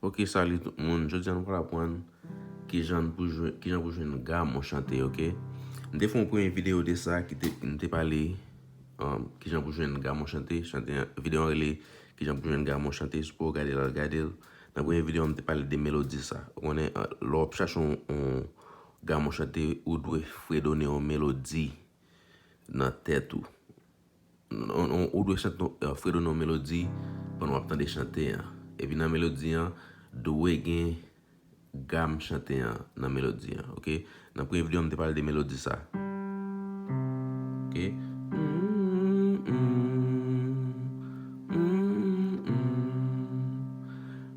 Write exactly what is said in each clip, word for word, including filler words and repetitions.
Ok, salut tout moun. Jodi a nou pral aprann kijan pou jwenn, kijan pou jwenn gam yon chante, ok? M te fè yon premye videyo de sa ki te, m te pale, um, kijan pou jwenn gam yon chante. Chante, videyo an rele kijan pou jwenn gam yon chante. Si w poko gade l, al gade l. Nan premye videyo an, m te pale de melodi sa. Ou konnen, uh, lè w ap chache yon, yon gam yon chante, ou dwe fredone yon melodi nan tèt ou. Ou, ou, ou dwe chante, euh, fredone yon melodi pandan w ap tande chante an. Epi nan melodi an, dwe gen gam chante an nan melodi an, ok? Nan premye videyo, m te pale de melodi sa. Ok?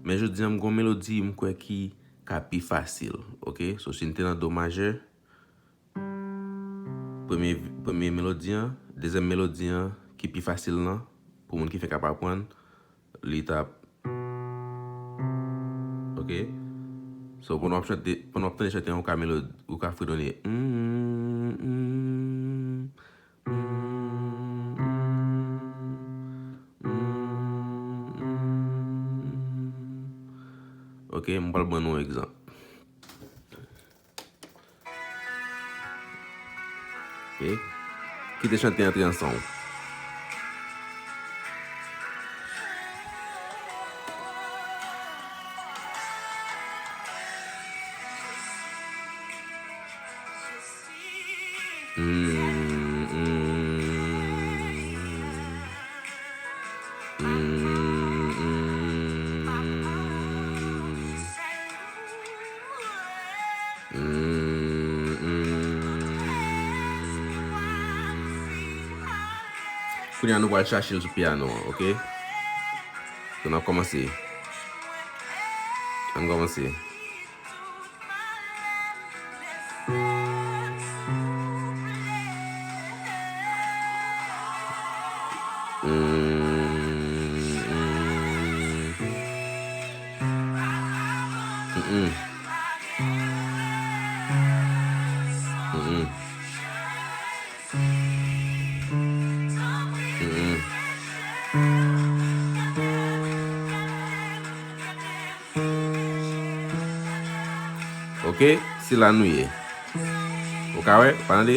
Men jodi an, m gon melodi, m kwè ki ka pi fasil, ok? So, si n te nan do majè, Premye, premye melodi an, dezyèm melodi an, ki pi fasil lan, pou moun ki fenk ap aprann, li t ap, ok? So, pandan w ap chante, pandan w ap tande chante an, ou ka melodi, ou ka fredone. Ok, m pral ban nou yon egzanp. Ok. Kite chante antre an san w. Kounye a nou pral chache l sou pyano an, ok? So, n ap kòmanse. Ann kòmanse. Ok, se la nou ye. Ou ka wè, ou pa tande?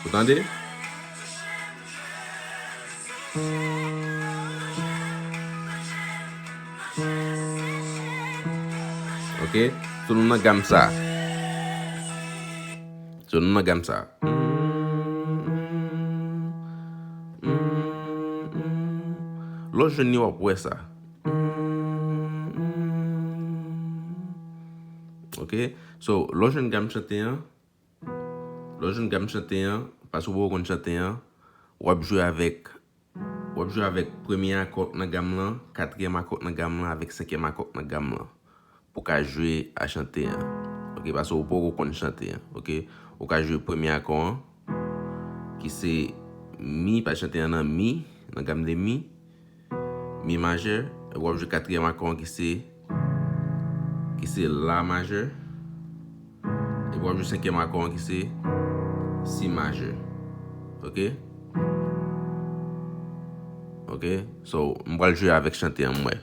Ou tande? Ok, so nou nan gam sa. So nou nan gam sa. Lè w jwenn li, w ap wè sa. Ok, so lè w jwenn gam chante an, lè w jwenn gam chante an, paske w poko konn chante an, w ap jwe avèk W ap jwe avèk premye akò k nan gam lan, katriyèm akò k nan gam lan, avèk senkyèm akò k nan gam lan. Pou w ka jwe a chante an. Ok, paske ou poko konn chante an. Ok, ou ka jwe premye akò an, ki se mi, paske chante an nan mi, nan gam de mi, mi majè, epi w ap jwe katriyèm akò an ki se, ki se la majè. Epi w ap jwe senkyèm akò an ki se si majè. Ok? Ok? So, m pral jwe avèk chante an, m wè.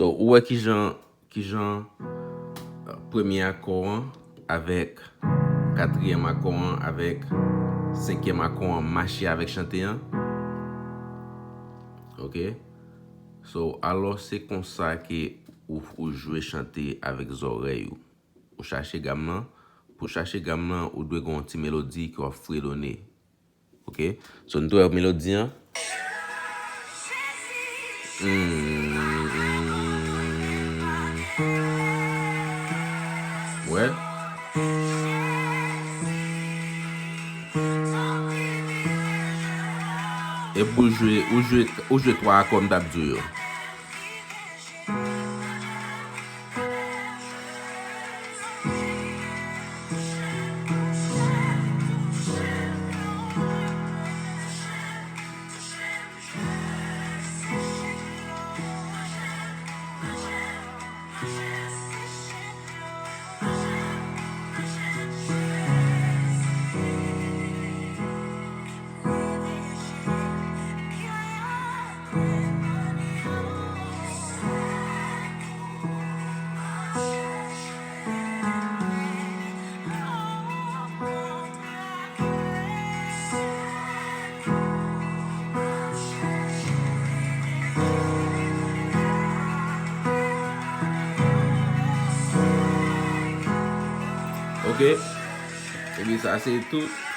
So, ou wè kijan, kijan, euh, premye akò an avèk katriyèm akò an avèk senkyèm akò an mache avèk chante an? Ok? So, alò, se konsa ke ou, ou jwe chante avèk zòrèy ou. Ou chache gam lan. Pou chache gam lan, ou dwe gen yon ti melodi ke w ap fredone. Ok? So, n tou wè melodi an. Mm, mm. Wè. Epi ou jwe, ou jwe, ou jwe twa akò m t ap di w yo. Ok. Epi sa se tout.